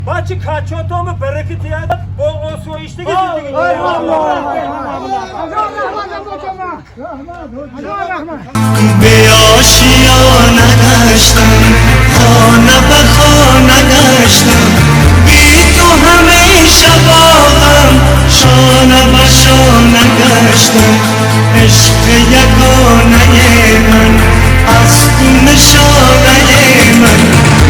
Бачи качотому берекет бо осоиштаги зиндагӣ. Беошиёна гаштам, хона ба хона гаштам, бе ту ҳамеша бо ғам шона ба шона гаштам. Ишқи ягонаи ман, аз ту нишонаи ман,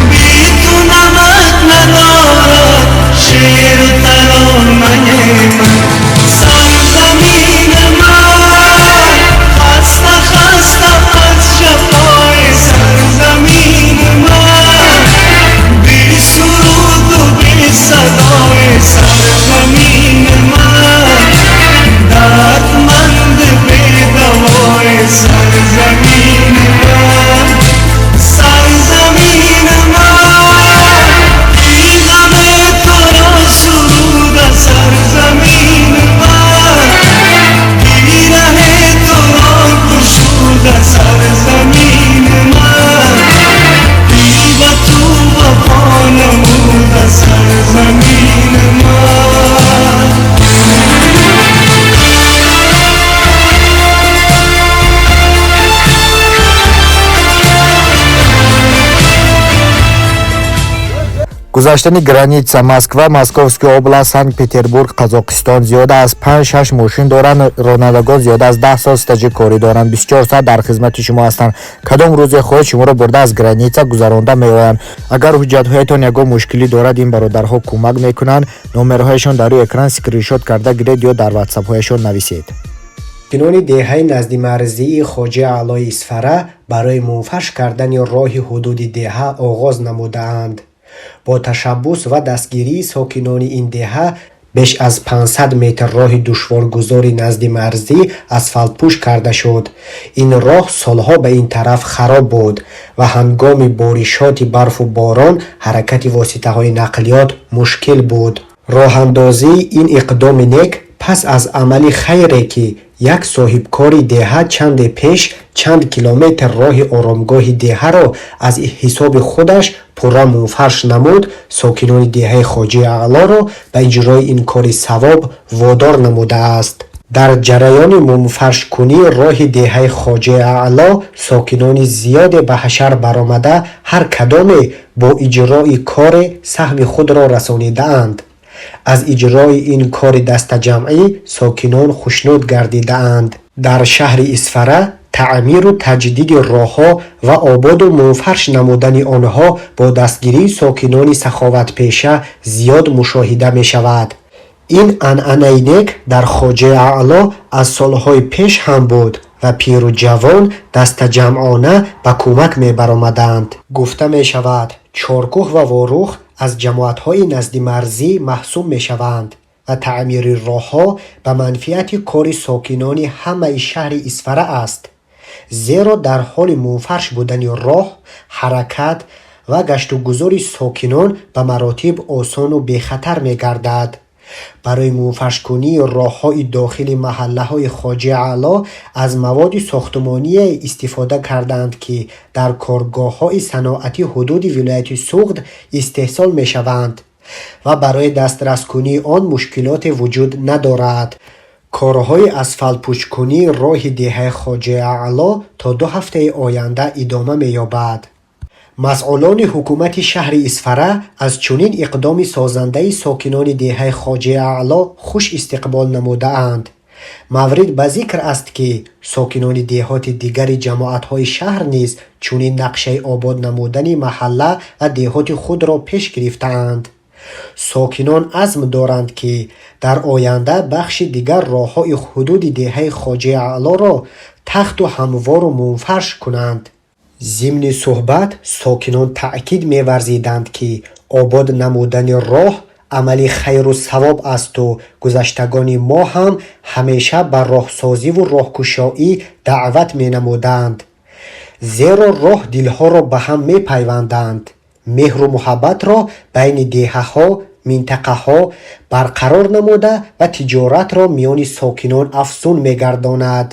бе ту намак надорад шеъру таронаи ман. Сарзамини ман, хаста хаста аз ҷафои сарзамини ман, бе суруду бе садои сарзамини ман, дардманди бедавои сарзамини ман. Сарзамини ман, ки ғами туро суруда сарзамини ман, ки раҳи туро кушуда сарзамини ман, ки ба ту вафо намуда сарзамини ман. Гузаштани граница Москва, Московская область, Санкт-Петербург, Қазоқистон. Зиёда аз 5-6 мошин доранд, ронандагон зиёда аз 10 сол стажи корӣ доранд, 24 соат дар хизмати шумо ҳастанд. Кадом рӯзе хоҳед, шуморо бурда аз граница гузаронда меоянд. Агар ҳуҷҷатҳоятон ягон мушкилӣ дорад, ин бародарҳо кӯмак мекунанд. Номерҳояшон дар рӯи экран, скриншот карда гиред ё дар ватсапҳояшон нависед. Сокинони деҳаи наздимарзии Хоҷаи Аълои Исфара барои мунфарш кардани роҳи ҳудуди деҳа оғоз намудаанд. Бо ташаббус ва дастгирии сокинони ин деҳа беш аз 500 метр роҳи душворгузори наздимарзӣ асфалтпӯш карда шуд. Ин роҳ солҳо ба ин тараф хароб буд ва ҳангоми боришоти барфу борон ҳаракати воситаҳои нақлиёт мушкил буд. Роҳандозии ин иқдоми нек пас аз амали хайре, ки як соҳибкори деҳа чанде пеш чанд километр роҳи оромгоҳи деҳаро аз ҳисоби худаш пурра мунфарш намуд, сокинони деҳаи Хоҷаи Аълоро ба иҷрои ин кори савоб водор намудааст. Дар ҷараёни мунфаршкунии роҳи деҳаи Хоҷаи Аъло сокинони зиёде ба ҳашар баромада, ҳар кадоме бо иҷрои коре саҳми худро расонидаанд. Аз иҷрои ин кори дастаҷамъӣ сокинон хушнуд гардидаанд. Дар шаҳри Исфара таъмиру таҷдиди роҳҳо ва ободу мунфарш намудани онҳо бо дастгирии сокинони саховатпеша зиёд мушоҳида мешавад. Ин анъанаи нек дар Хоҷаи Аъло аз солҳои пеш ҳам буд ва пиру ҷавон дастаҷамъона ба кӯмак мебаромаданд. Гуфта мешавад, Чоркӯҳ ва Ворух аз ҷамоатҳои наздимарзӣ маҳсуб мешаванд ва таъмири роҳҳо ба манфиати кори сокинони ҳамаи шаҳри Исфара аст, зеро дар ҳоли мунфарш будани роҳ ҳаракат ва гаштугузори сокинон ба маротиб осону бехатар мегардад. Барои мунфаршкунии роҳҳои дохили маҳаллаҳои Хоҷаи Аъло аз маводи сохтмоние истифода кардаанд, ки дар коргоҳҳои саноатии ҳудуди вилояти Суғд истеҳсол мешаванд ва барои дастраскунии он мушкилоте вуҷуд надорад. Корҳои асфалтпӯшкунии роҳи деҳаи Хоҷаи Аъло то 2 ҳафтаи оянда идома меёбад. Масъулони ҳукумати шаҳри Исфара аз чунин иқдоми созандаи сокинони деҳаи Хоҷаи Аъло хуш истиқбол намудаанд. Маврид ба зикр аст, ки сокинони деҳоти дигари ҷамоатҳои шаҳр низ чунин нақшаи обод намудани маҳалла ва деҳоти худро пеш гирифтаанд. Сокинон азм доранд, ки дар оянда бахши дигар роҳҳои ҳудуди деҳаи Хоҷаи Аълоро тахту ҳамвору мунфарш кунанд. Зимни суҳбат сокинон таъкид меварзиданд, ки обод намудани роҳ амали хайру савоб асту гузаштагони мо ҳам ҳамеша ба роҳсозиву роҳкушоӣ даъват менамуданд, зеро роҳ дилҳоро ба ҳам мепайванданд, меҳру муҳаббатро байни деҳаҳо, минтақаҳо барқарор намуда ва тиҷоратро миёни сокинон афзун мегардонад.